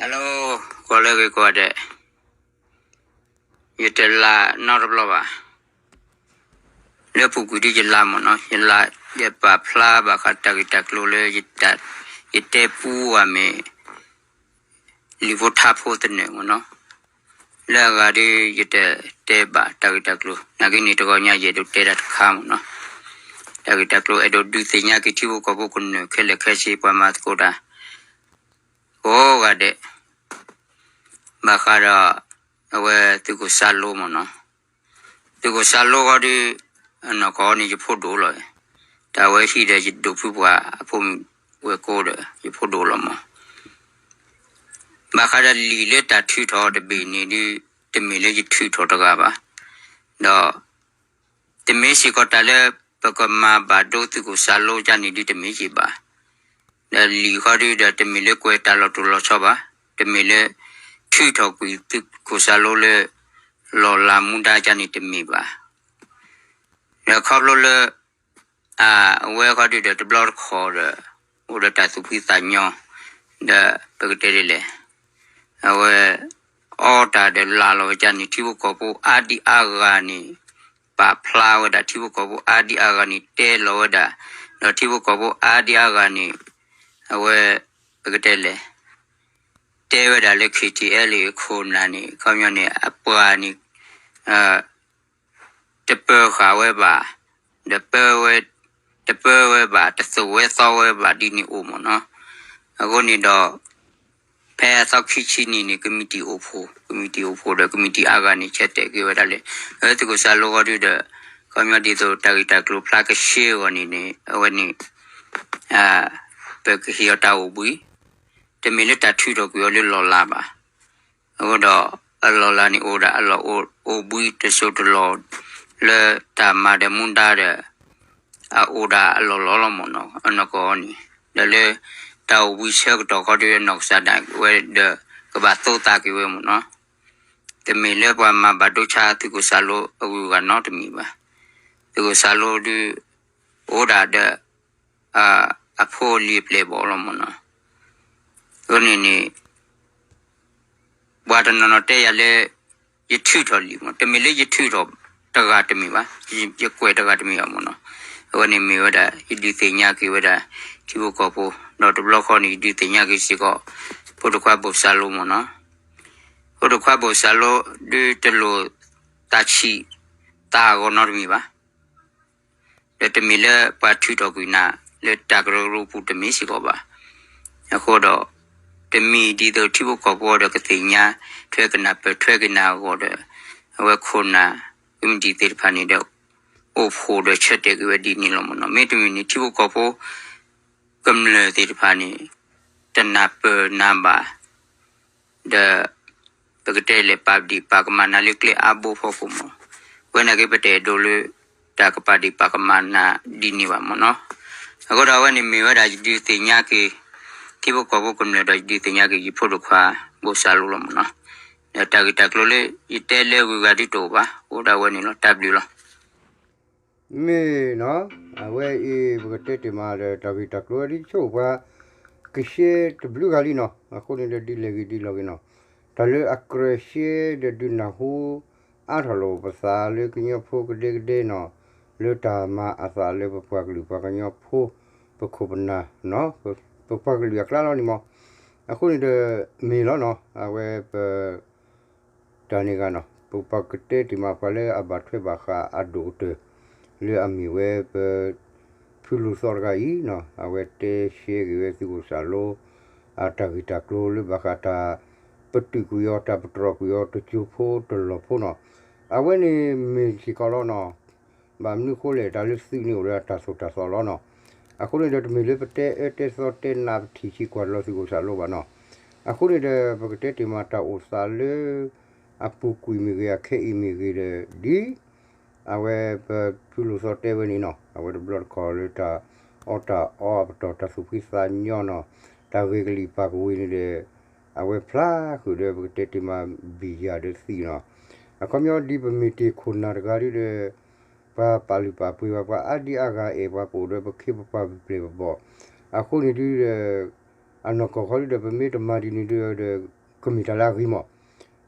Hello, ကိးလၢဂ့ၤကိးဂၤဒဲး, ယတလးနီတဘျီဘၣ်. လၢပူၤကွံာ်ဒ်ယလးမ့ၢ်နီၤ, ယလး ယပာ်ဖျါဘၣ်ဃးတၢ်ဂ့ၢ်တၢ်ကျိၤလၢ ယတဲပူဝဲမ့ၢ် လံာ်ဖိထါဖိသနၢၣ်မ့ၢ်နီၤ. လၢအဂၤဒီး ယတတဲဘၣ်တၢ်ဂ့ၢ်တၢ်ကျိၤ, နာ်က့န့ၣ် တဂီၤညါယအဲၣ်ဒိးတဲတၢ်တခါမ့ၢ်နီၤ. တၢ်ဂ့ၢ်တၢ်ကျိၤ အဲၣ်ဒိးဒုးသ့ၣ်ညါက့ၤထံဖိကီၢ်ဖိကမျၢၢ်ခဲလၢာ်ခဲဆ့ ပှၤမၤသကိးတၢ် ကိးဂၤဒဲး, ဘၣ်ဃးဒီး အဝဲသုးခိၣ်စၢ်လိမ့ၢ်နီၤ. သုးခိၣ်စၢ်လိဃီဒီး အနီၢ်ကီၢ်န့ၣ် ယဖိဒိၣ်လီၤ. တၢ်ဝဲဟံၣ်ဒီးယဒိၣ်ဖုပှၤအဖိမုၣ်ဝဲၢ်ကိဒီး ယဖိဒိၣ်လီၤမး. ဘၣ်ဃးဒီးလံာ်လၢတၢ်ထုးထီၣ်တဘ့ၣ်န့ၣ်ဒီး တမ့ၢ်လၢယထုးထီၣ်တဂၤဘၣ်. ဒီး တမ့ၢ်စ့ၢ်ကီးတၢ်လၢ ပကမၤဘၣ်ဒိသုးခိၣ်စၢ်လိကန့ၣ်ဒုးတမ့ၢ်က့ၤဘၣ်. ဒီးလံာ်ဃီဒုးဒီး တမ့ၢ်လၢကွဲးတၢ်လီၤတိၢ်လီၤဆီဘၣ်, တမ့ၢ်လၢ ထုးထီၣ်ကွံာ်သုးခိၣ်စၢ်လိလၢ လီၢ်လၤမူဒါကန့ၣ်တမ့ၢ်ဘၣ်. ဒီးခီဖျိလၢ အဝဲဃီဒုးဒီးတဘျီတခီၣ်ဒီး အိၣ်ဒီးတၢ်သူၣ်ဖှံသးညီ, ဒီးပကတဲဒ်လဲၣ်, အဝဲ အီတၢ်ဒီးလၤလီၤဝဲကန့ၣ် ထံဖိကီၢ်ဖိအါဒံအါဂၤန့ၣ် ပာ်ဖျါဝဲဒၣ် ထံဖိကီၢ်ဖိအါဒံအါဂၤန့ၣ် တဲလီၤဝဲဒၣ်, ဒီးထံဖိကီၢ်ဖိအါဒံအါဂၤန့ၣ် အဝဲ ပကတဲလဲၣ်, တဲဝဲဒၣ်လၢ KTLA ခိၣ်နၢ်န့ၣ် ခီပညီန့ၣ် အပှၤန့ၣ် တပၢၤဃာ်ဝဲဘၣ်, ဒီး တပၢဝဲဘၣ် တသိၣ်ဝဲသီဝဲဘၣ်ဒ်န့ၣ်အိၣ်မ့ၢ်နီၤ. အဃိန့ၣ်ဒီး ဖဲအသီခံဆံနံၤန့ၣ် ကမံးတံာ်အိၣ်ဖှိၣ်, ကမံးတံာ်အိၣ်ဖှိၣ်ဒီး ကမံးတံာ်အါဂၤန့ၣ် ဆၢတဲာ်က့ၤဝဲဒၣ်လၢ သုးခိၣ်စၢ်လိဃီဒုးဒီး ခီပညီဒ်သိးတၢ်ဂ့ၢ်တၢ်ကျိၤဖျါကဆှဲအဂီၢ်န့ၣ်န့ၣ် အဝဲန့ၣ် ပကဟ့ၣ်အီၤတၢ်အိၣ်ဘှံး, တမ့ၢ်လၢတၢ်ထုးထီၣ်ကွံာ်အီၤလၢလီၢ်လၤဘၣ်. အဃိဒီး အလီၢ်လၤန့ၣ်အိၣ်ဒၣ်အလီၢ်အိၣ်ဘှံးတစိၢ်တလီၢ် လၢတၢ်မၤဒီးမူဒါဒီး အအိၣ်ဒၣ်အလီၢ်လီၢ်လီၤမ့ၢ်နီၤ အနီၢ်ကီၢ်န့ၣ်, ဒီးလၢ တၢ်အိၣ်ဘှံးဆၢကတီၢ်ခီဒီး အနီၢ်ကစၢ်ဒၣ်ဝဲဒီး ကဘၣ်သိသးက့ၤဝဲမ့ၢ်နီၤ. တမ့ၢ်လၢပှၤမၤဘၣ်ဒိဆါသုးခိၣ်စၢ်လိအဂုၤအဂၤနီတမံၤဘၣ်. သုးခိၣ်စၢ်လိဒုး အိၣ်ဒၣ်ဒီး အဖိအလံၤအပျဲၢ်အဘီၣ်လီၤမ့ၢ်နီၤ. အဃိန့ၣ်န့ၣ် ပှၤတနီၤနီၤတဲယၤလၢ ယထုးထီၣ်လံာ်မ့ၢ်, တမ့ၢ်လၢယထုးထီၣ်တဂၤတမ့ၢ်ဘၣ်, ယကွဲးတဂၤတမ့ၢ်ဘၣ်မ့ၢ်နီၤ. အဝဲန့ၣ်မ့ၢ်ဝဲဒၣ် ယဒုးသ့ၣ်ညါက့ၤဝဲဒၣ် ထံဖိကီၢ်ဖိ, ဒီးတဘျီဃီန့ၣ် ယဒုးသ့ၣ်ညါက့ၤစ့ၢ်ကီး ဖိဒိၣ်ခွါဘိၣ်စၢ်လိမ့ၢ်နီၤ. ဖိဒိၣ်ခွါဘိၣ်စၢ်လိ ဒုးတလိၣ်သးဆံးသးအဂီၢ်နီတမံၤဘၣ်. ဒီးတမ့ၢ်လၢပှၤထုးထီၣ်ကွံာ်နၤ လၢတၢ်ကရၢကရိပူၤတမ့ၢ်စ့ၢ်ကီးဘၣ်. အဃိဒီး တမံၤဒ်သိးထံဖိကီၢ်ဖိဒီးကသ့ၣ်ညါထွဲကနၢ်ပၢၢ်ထွဲက့ၤနၤအဂီၢ်ဒီး အဝဲခိၣ်နၢ် ကမံးတံာ်သ့ၣ်တဖၣ်န့ၣ်ဒီး အိၣ်ဖှိၣ်ဒီးဆၢတဲာ်က့ၤဝဲဒ်န့ၣ်လီၤမ့ၢ်နီၤ. မ့တမ့ၢ်န့ၣ် ထံဖိကီၢ်ဖိ ကမျၢၢ်သ့ၣ်တဖၣ်န့ၣ် တနၢ်ပၢၢ်နၤဘၣ် ဒီး ပကတဲလဲၣ် ပာ်ဒ့ၣ်ပာ်ကမၣ်နၤလၢကျဲအါဘိဖီခိၣ်မ့ၢ်, ဝဲန့ၣ်က့ၤပတအဲၣ်ဒိးလၢ တၢ်ကပာ်ဒ့ၣ်ပာ်ကမၣ်နၤဒ်န့ၣ်ဘၣ်မ့ၢ်နီၤ. အဃိဒီးအဝဲန့ၣ်မ့ၢ်ဝဲဒၣ်ယဒုးသ့ၣ်ညါက့ၤ ထံဖိကီၢ်ဖိကမျၢၢ်ဒီး ယဒုးသ့ၣ်ညါက့ၤယဖိဒိၣ်ခွါ ဘိၣ်စၢ်လိလီၤမ့ၢ်နီၤ. ဒီးတၢ်ဂ့ၢ်တၢ်ကျိၤလၢ ယတဲလၢဂုၤဂၤဒ်တအိၣ်ဘၣ်, အိၣ်ဒၣ်ဝဲန့ၣ်လီၤ. တၢ်ဘျုးလီၤ. မ့ၢ်နီၤ, အဝဲအံၤ ပကတဲတ့ၢ်မးဒီး တၢ်ဂ့ၢ်တၢ်ကျိၤဝဲဒ်ဆိပှၤ ကရှဲတဘျုးဂၤလံနီၤ. အဃိန့ၣ်ဒီး ဒ်လဲၣ်ဂ့ၤဒ်လဲၣ်ဂ့ၤနီၤ, တၢ်လၢအကြၢးရှဲဒီးဒုးနၢ်ဟူ အါထီၣ်လိာ်ပသးလၢကညီဖိကဒဲကဒဲနီၤ, လၢတၢ်မၤအသးလၢပပှၤကလုာ်ပှၤကညီဖိ ပခိၣ်ပနၢ် ပပှၤကလုာ်အကျါလီၤန့ၣ်မး. အဃိန့ၣ်ဒီး မ့ၢ်လီၤနီၤ, အဝဲပ တၢ်န့ၣ်ဂ့ၤနီၤ, ပပှၤကတဲတ့ၢ်မး ပှၤလၢအဘၣ်ထွဲဘၣ်ဃးအဒိၣ်ကတၢၢ် လၢအမ့ၢ်ဝဲပ ဖုလူၤသီတဂၤအံၤနီၤ, အဝဲတဲရှဲက့ၤဝဲသုးခိၣ်စၢ်လိ အတၢ်ဂ့ၢ်တၢ်ကျိၤလၢဘၣ်ဃးတၢ်ပတုာ်ကွံာ်အီၤ တၢ်ပတြီကွံာ်အီၤ တစိၤဖိတလီၢ်ဖိနီၤ. အဝဲန့ၣ်မ့ၢ်စ့ၢ်ကီးလီၤနီၤ. ဘၣ်မနုၤဃိလဲၣ် တၢ်လၢသုးန့ၣ်အိၣ်ဒီးတၢ်သိၣ်တၢ်သီလီၤနီၤ. အဃိန့ၣ်ဒီး တမ့ၢ်လၢပတဲအၢတဲသီတဲနးပထံၣ်ဆံးကွၢ်လီၤသုးခိၣ်စၢ်လိဘၣ်နီၤ. အဃိန့ၣ်ဒီး ပကတဲတ့ၢ်မးတၢ်အိၣ်သးလၢ အပူၤကွံာ်မ့ၢ်ဂ့ၤ အခဲအံၤမ့ၢ်ဂ့ၤဒီး ဒ် အဝဲပဖုလူၤသီတဲဝဲန့ၣ်နီၤ, အဝဲတဘျီတခီၣ်လၢတၢ်အီၣ်တၢ်အီအပတီၢ် တၢ်သူၣ်ဖှံသးညီနီၤ, တၢ်ဂ့ၤကလံၣ်ပာ်ကဝ့ၤန့ၣ်ဒီး အဝဲဖျါဃုာ်ဒီး ပကတဲတ့ၢ်မးဘံၣ်ယၤဒီးသံးနီၤ. အခီပညီဒ်ပမ့ၢ်တ့ၢ်ခိၣ်နၢ်တဂၤဒ်ဒီး ပှၤပာ်လုၢ်ပာ်ပှ့ၤဘၣ် ပှၤအါဒံအါဂၤအဲၣ်ပှၤ ပအိၣ်ဒီးပခ့ပပှၤပပျဲၢ်ပဘီၣ်, အဃိန့ၣ်ဒ်ဒီး အနီၢ်ကီၢ်ခီဒုဒီး ပမ့ၢ်တမၤဒ်န့ၣ်ဒီး ကမ့ၢ်တၢ်လၢအဂ့ၤမး.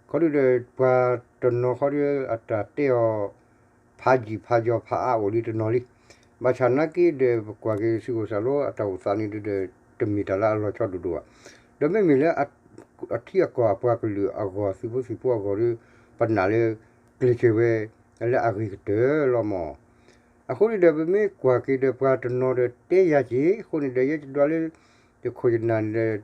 ခီဒုဒီး ပှၤတနီၤခီဒု အတၢ်တဲအီၤ ဖးယံာ်ဖးယီၤဖးအါအိၣ်လံတနီၤလံ. ဘၣ်ဆၣ်နာ်က့ဒီး ပကွၢ်က့ၤသုးခိၣ်စးလိအတၢ်အိၣ်သးန့ၣ်ဒုဒီး တမ့ၢ်တၢ်လၢအလီၤဆီဒိၣ်ဒိၣ်ဘၣ်. ဒီးမ့မ့ၢ်လၢ အထံအကီၢ်အပှၤကလုာ်အဂီၢ် သုးဖိသံၣ်ဖိအဂီၢ်ဒီး ပနာ်လၢ ကျဲးစၢးဝဲ လၢအဂ့ၤကတၢၢ်လီၤမး. အဃိန့ၣ်ဒီး ပမ့ၢ်ကွၢ်က့ၤဒီး ပှၤတနီၤဒီးတဲယၤက့ၤ အဃိန့ၣ်ဒီး ယဲယဒွးလၢ ယခိၣ်ယနၢ်န့ၣ်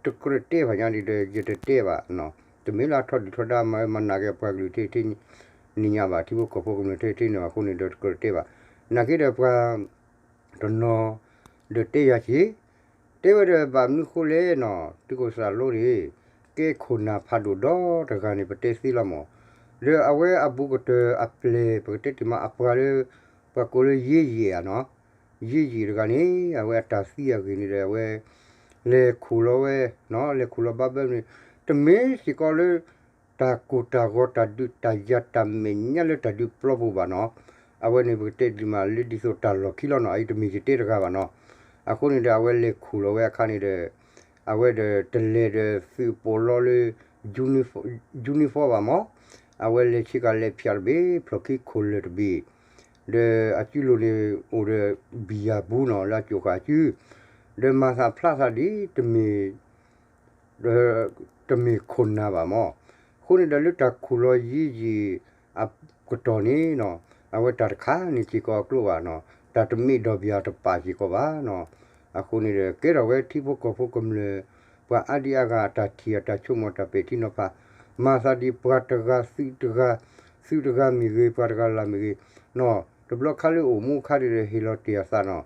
ဒီး တကြၢးတဲဘၣ်ညါဒီး ယတတဲဘၣ်. တမ့ၢ်လၢအထီဒုၣ်ထီဒါမၤမၤနာ်က့ၤပှၤကလုာ်ထဲထဲန့ၣ်ညါဘၣ်, ထံဖိကီၢ်ဖိကမျၢၢ်ထဲထဲန့ၣ်ဘၣ်အဃိန့ၣ်ဒီး တကြၢးတဲဘၣ်. နာ်က့ဒီးပှၤ တနီၤ ဒီးတဲယၤက့ၤ တဲဝဲဒီး ဘၣ်မနုၤဃိလဲၣ်နီၤ, သုးခိၣ်စးလိန့ၣ် ကဲခိၣ်နၢ်ဖးဒိၣ်ဒီတဂၤန့ၣ် ပတဲသ့လီၤမး. ဒီးအဝဲအဘူးကတၢၢ်အပျဲၢ် ပကတဲတ့ၢ်မးအပှၤလၢ ပှၤကိးလၢယ့ယံာ်ဧါနီၤ, ယ့ယံာ်တဂၤန့ၣ် အဝဲအတၢ်သံအဂ့ၢ်န့ၣ်ဒီး အဝဲ လဲၤခိၣ်လီၤဝဲ, လဲၤခိၣ်လီၤဘၣ်ဘၣ်န့ၣ် တမ့ၢ်စ့ၢ်ကီးလၢ တၢ်ကိၢ်တၢ်ဂီၤတၢ်ဒုးတၢ်ယၤတၢ်မဲာ်ညါလၢတၢ်ဒုးပျီပူၤဘၣ်နီၤ. အဝဲန့ၣ် ပကတဲဒ်မးလၢဒ်သိးတၢ်လီၢ်ခံလီၤနီၤ, အအံၤတမ့ၢ်ယတဲတဂၤဘၣ်နီၤ. အဃိန့ၣ်ဒီး အဝဲလဲၤခိၣ်လီၤဝဲအခါန့ၣ်ဒီး အဝဲဒီးတလဲၤဒီးသုးပိာ်လီၤလၢ ယူနံၣ်ဖီၣ်ဘၣ်မး, အဝဲလဲၤဆ့ကၤလဲၤဖၠးတဘ့ၣ် ဖျိးခံခိၣ်လၢာ်တဘ့ၣ်, ဒီးအစုလိၤန့ၣ်အိၣ်ဒီးဘံယၤပူၤနီၤ လၢအကိာ်ဃာ်အစု, ဒီးမၤသးဖျါသးဒ်တမ့ၢ် ဒီးတမ့ၢ်ခိၣ်နၢ်ဘၣ်မး. အဃိန့ၣ်ဒီးလၢတၢ်ခိၣ်လီၤယ့ယံာ်အကတီၢ်န့ၣ်နီၤ, အဝဲတၢ်တခါန့ၣ်စ့ၢ်ကီးအကျိဘၣ်နီၤ, တၢ်တမ့ၢ်ဒီးဘၣ်တပာ်စ့ၢ်ကီးဘၣ်နီၤ. အဃိန့ၣ်ဒီး ကဲထီၣ်ဝဲထံဖိကီၢ်ဖိကမျၢၢ် ပှၤအါဒံအါဂၤအတၢ်ထံၣ်အတၢ်ဆိကမိၣ်တၢ်ပဲာ်ထံနီၤဖး, မၤသးဒ်ပှၤတဂၤသုးတဂၤ, သုးတဂၤမ့ၢ်ဂ့ၤ ပှၤတဂၤလၢ်မ့ၢ်ဂ့ၤနီၤ, တဘျီခါလၢအိၣ်မူအခါဒ်ဒီး ဟ့ၣ်လီၤတ့ၢ်အသးနီၤ,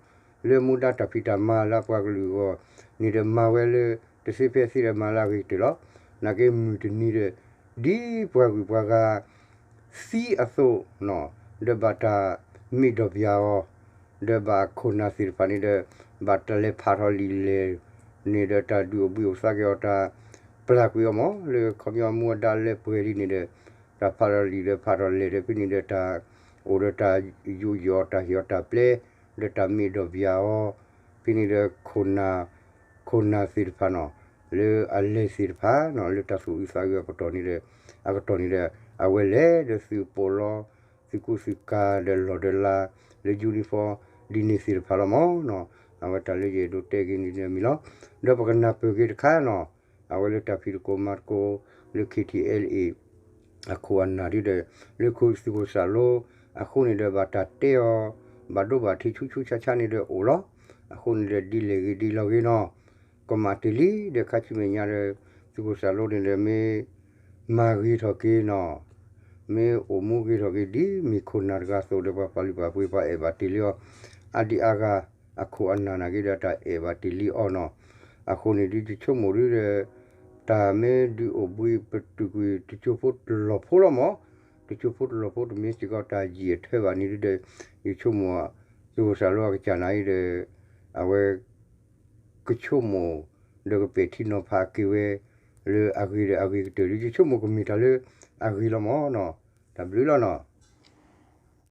လၢမူဒါတၢ်ဖံးတၢ်မၤလၢအပှၤကလုာ်အဂီၢ် န့ၣ်ဒီးမၤဝဲလၢ တသ့ဖဲသ့ဒီးမၤလၢအဂ့ၤကတၢၢ်လီၤ. နာ်က့မုၢ်တနံၤဒီး ဒ်ပှၤဂုၤပှၤဂၤ သံအသိးနီၤ, ဒီးဘၣ်တၢ်မ့ၢ်ဒီးဘၣ်အီၤ, ဒီးဘၣ်ခိၣ်နၢ်သ့ၣ်တဖၣ်န့ၣ်ဒီး ဘၣ်တၢ်လဲၤဖးထီၣ်လံာ်လဲၢ်န့ၣ်ဒီး တၢ်ဒုးအိၣ်ဘှံးအိၣ်သါက့ၤအီၤ တၢ်ပျၢ်ကွံာ်အီၤမး လၢခီပညီမူအဒါလၢပှဲၤလံန့ၣ်ဒီး တၢ်ဖးထီၣ်လံာ်ဒီးဖးထီၣ်လဲၢ်ဒီး ဖဲန့ၣ်ဒီးတၢ်အိၣ်ဒီးတၢ်ယိးယီၤအီၤ တၢ်ဟ့ၣ်အီၤတၢ်ပျဲ ဒီးတၢ်မ့ၢ်ဒီးဘၣ်အီၤ, ဖဲန့ၣ်ဒီး ခိၣ်နၢ်သ့ၣ်တဖၣ်နီၤ, လၢအလဲၤသ့ၣ်တဖၣ်နီၤ လၢတၢ်သူၣ်အုးသးအုးအကတီၢ်န့ၣ်ဒီး အကတီၢ်န့ၣ်ဒီး အဝဲလဲၤဒီးသုးပိာ်လီၤ သုးကူသုးကၤဒီးလီၢ်ဒီးလၤ လၢယူနံၣ်ဖီၣ် ဒ်န့ၣ်သ့ၣ်တဖၣ်လီၤမးနီၤ. အဝဲတၢ်လၢယအဲၣ်ဒိးတဲက့ၤန့ၣ်မ့ၢ်လီၤ. ဒီးပကနၢ်ပၢၢ်က့ၤတခါနီၤ, အဝဲလၢတၢ်ဖံးသကိးမၤသကိးလၢ ခ့ထံၣ်အဲလ်အ့ၣ် အခိၣ်အနၢ်ဒ်ဒီး လၢသုးခိၣ်စးလိ အဃိန့ၣ်ဒီး ဘၣ်တၢ်တဲအီၤ ဘၣ်ဒိဘၣ်ထံးဆူၣ်ဆူၣ်ဆါဆါန့ၣ်ဒီးအိၣ်လီၤ. အဃိန့ၣ်ဒီး ဒ်လဲၣ်ဂ့ၤဒ်လဲၣ်ဂ့ၤနီၤ ကမၣ်တ့ၢ်လံဒီး ခါဆူမဲာ်ညါဒီး သုးခိၣ်စးလိန့ၣ်ဒီး မ့ၢ်မၤဂ့ၤထီၣ်က့ၤနီၤ, မ့ၢ်အိၣ်မူဂ့ၤထီၣ်က့ၤ ဒ်မ့ၢ်ခိၣ်နၢ်တဂၤအသိးဒီး ပှၤပာ်လုၢ်ပာ်ပှ့ၤပှၤအဲၣ်ဘၣ်တ့ၢ်လံအီၤ အါဒံအါဂၤ အခိၣ်အနၢ်နာ်က့ဒီး တၢ်အဲၣ်ဘၣ်တ့ၢ်လံအီၤနီၤ. အဃိန့ၣ် ဒ်ယဆိကမိၣ်ဒ်ဒီး တၢ်မ့ၢ်ဒုးအိၣ်ဘှံးပတုာ်ကွံာ် တစိၢ်ဖိတလီၢ်ဖိလီၤမး, တစိၢ်ဖိတလီၢ်ဖိ တမ့ၢ်စ့ၢ်ကီးတၢ်ယံာ်အထၢဘၣ်န့ၣ်ဒ်ဒီး ယဆိကမိၣ် သုးခိၣ်စးလိအကစၢ်နာ်အံၤဒီး အဝဲ ကဆိကမိၣ် ဒီးကပဲာ်ထံနီၤဖးက့ၤဝဲ လၢအဂ့ၤဒီးအဂ့ၤကတၢၢ်ဒီး ယဆိကမိၣ်ကမ့ၢ်တၢ်လၢအဂ့ၤလီၤမးနီၤ. တၢ်ဘျုးလီၤနီၤ.